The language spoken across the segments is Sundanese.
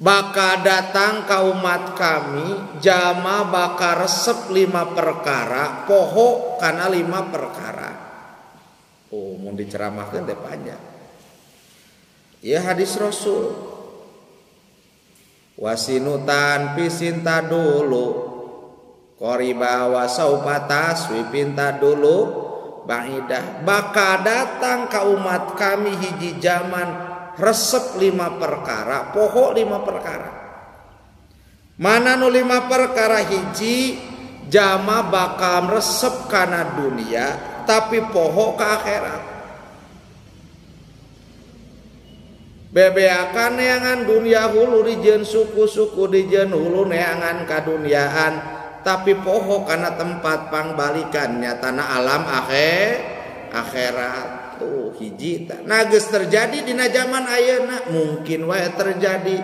Bakal datang ka umat kami jama bakal resep 5 perkara poho kana 5 perkara. Oh mun diceramahkeun teh panjang. Ya hadis Rasul. Wasinutan pisinta dulu qoriba wa saupatas wipinta dulu ba'idah. Bakal datang ka umat kami hiji zaman resep 5 perkara, poho 5 perkara. Mana nu 5 perkara? Hiji jama bakal resep kana dunia tapi poho ka akhirat. Bebeakan neangan dunia hulu dijeun suku-suku dijeun hulu neangan kaduniaan tapi poho kana tempat pangbalikannya tanah alam akhirat. Tuh hiji nah geus terjadi dina zaman ayeuna mungkin wae terjadi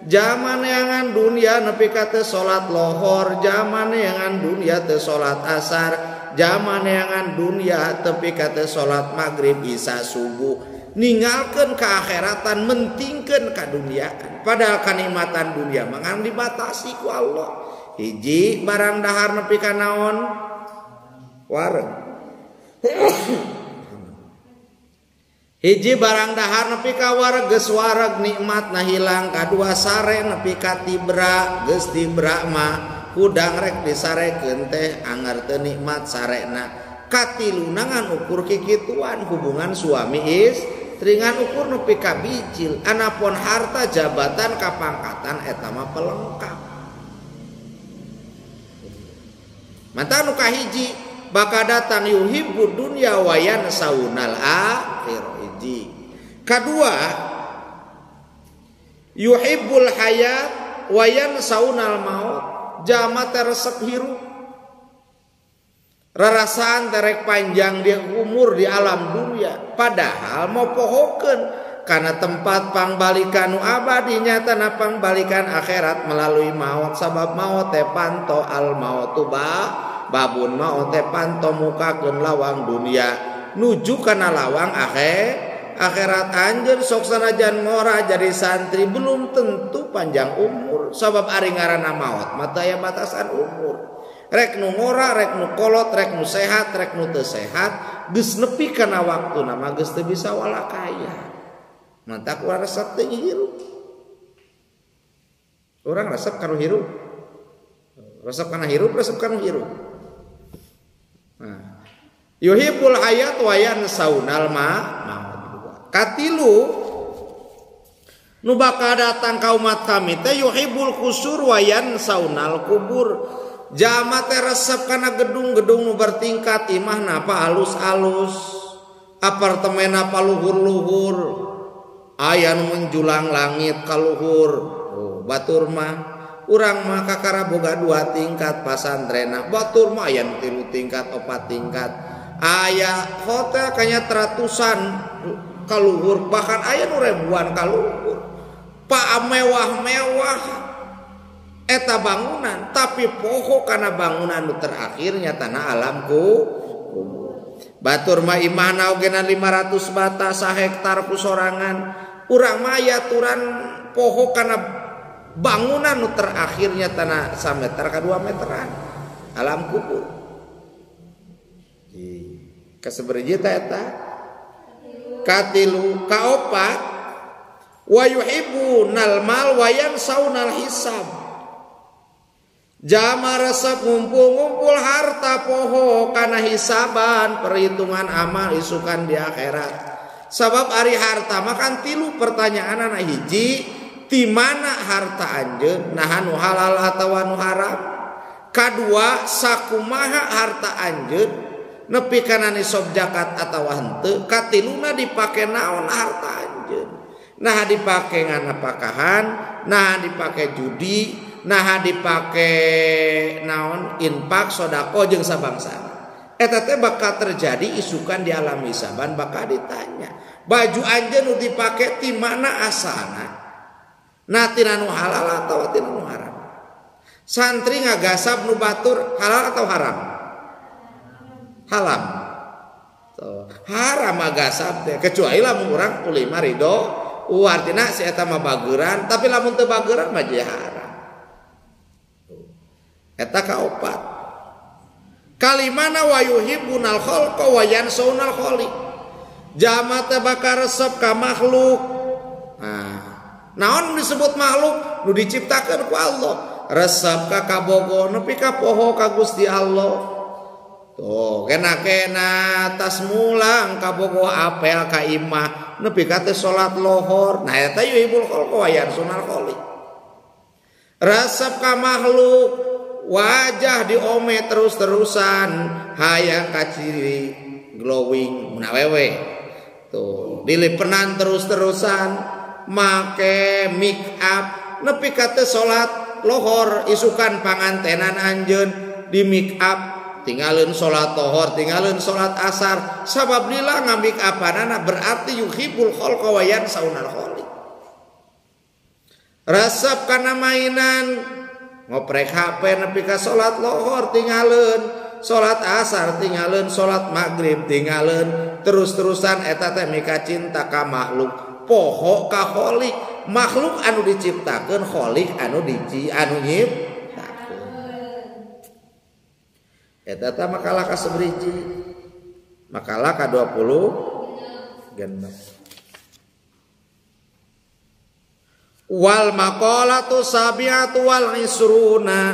zaman neangan dunia nepi ka teu salat lohor, zaman neangan dunia teu salat asar, zaman neangan dunia tepi ka teu salat maghrib isya subuh, ninggalkeun ka akhiratan mentingkeun ka duniaan padahal kanikmatan dunia mah ngan dibatasi ku Allah. Hiji barang dahar nepi ka naon wareg. Hiji barang dahar nepi ka wareg geus wareg nikmatna hilang. Kadua sare nepi ka tibra geus tibra mah hudang rek disarekeun teh anger teu nikmat sarena. Katiluna ngan ukur kikituan hubungan suami istri ngan ukur nepi ka bijil. Anapun harta jabatan kapangkatan eta mah pelengkap. Manta nu kahiji bakal datang yuhibbu dunya wa yansaunal akhir. Hiji. Kadua yuhibbul hayat wa yansaunal maut. Jama teh resep hirup. Rarasaan terek panjang dia umur di alam dunia padahal mau pohokeun karena tempat pangbalikan nu abadi nyatana pangbalikan akhirat melalui maut sabab maut teh panto al mautu babun maut teh panto mukakeun lawang dunia nuju kana lawang akhirat. Anjeun sok sanajan ngora jadi santri belum tentu panjang umur sabab ari ngaranna maut mah teu aya batasan umur. Rek nu ngora, rek nu kolot, rek nu sehat, rek nu teu sehat geus nepi kana waktuna mah geus teu bisa walakaya. Mantak urang resep teh hirup. Urang resep kanu hirup. Resep kana hirup, resep kanu hirup. Nah, yuhibbul hayat wa yansaunal maut. Katilu nu bakal datang ka umat kami teh yuhibbul kusur wa yansaunal kubur. Jama teh resep kana gedung-gedung nu bertingkat, imahna apa alus-alus, apartemen apa luhur-luhur, aya nu menjulang langit ka luhur. Oh, batur mah urang mah kakara boga 2 tingkat pasantrena, batur mah aya nu 3 tingkat, 4 tingkat. Aya hotel kayaknya ratusan ka luhur, bahkan aya nu ribuan ka luhur. Pak mewah-mewah eta bangunan tapi poho kana bangunan nu terakhirnya tanah alam kubur. Batur mah imahna ogena 500 bata sahektar ku sorangan. Urang mah aya aturan poho kana bangunan nu terakhirnya tanah sameter ka 2 meteran alam kubur. Kasabariji ta eta? Katilu, kaopat wa yuhibbunal mal wa yansaunal hisab. Jama resep ngumpul-ngumpul harta poho kana hisaban perhitungan amal isukan di akhirat. Sabab ari harta makan 3 pertanyaan anak hiji ti mana harta anjeun naha nu halal atawa nu haram. Kadua sakumaha harta anjeun nepi kana nisab zakat atawa henteu. Katiluna dipake naon harta anjeun. Naha dipake nganapakahan, naha dipake judi, nah dipake naon infak sodako jeung sabangsana. Eta teh bakal terjadi isukan di alam hisaban bakal ditanya baju anjeun nu dipake ti mana asalna, nah tina nu halal atawa tina nu haram. Santri ngagasab nu batur halal atau haram? Haram. Tuh, haram ngagasab teh kecuali lamun urang ulima ridho Artina si eta mah bageran, tapi lamun teu bageran mah jadi haram. Eta kaopat. Kalimana wa yuhibbunal khalqa wa yansaunal khaliq. Jalma teh bakal resep ka makhluk. Nah, naon disebut makhluk? Nu diciptakeun ku Allah. Resep ka kabogoh nepi ka poho ka Gusti Allah. Tuh, kena-kena tas mulang kabogoh apel ka imah nepi ka teh salat lohor. Nah eta yuhibbul khalqa wa yansunal khaliq. Resep ka makhluk, wajah diome terus-terusan, hayang kaciri glowing mun awewe. Tuh, dilipenan terus-terusan, make make up nepi ka teh salat lohor isukan pangantenan anjeun di make up. Tinggalin sholat tohor, tinggalin sholat asar. Sabab lila ngamik apanana berarti yuhibbul khalqa wa yansaunal khaliq. Resep kana mainan, ngoprek HP nepi ka sholat lohor tinggalin, sholat asar tinggalin, sholat maghrib tinggalin, terus-terusan eta teh mika cinta ka makhluk, poho ka khaliq, makhluk anu diciptakeun, khaliq anu dici anu nyiptakeun. Eta teh makalah ka sabriji, makalah ka 26. Wal maqalatu sabi'atu wal isruna.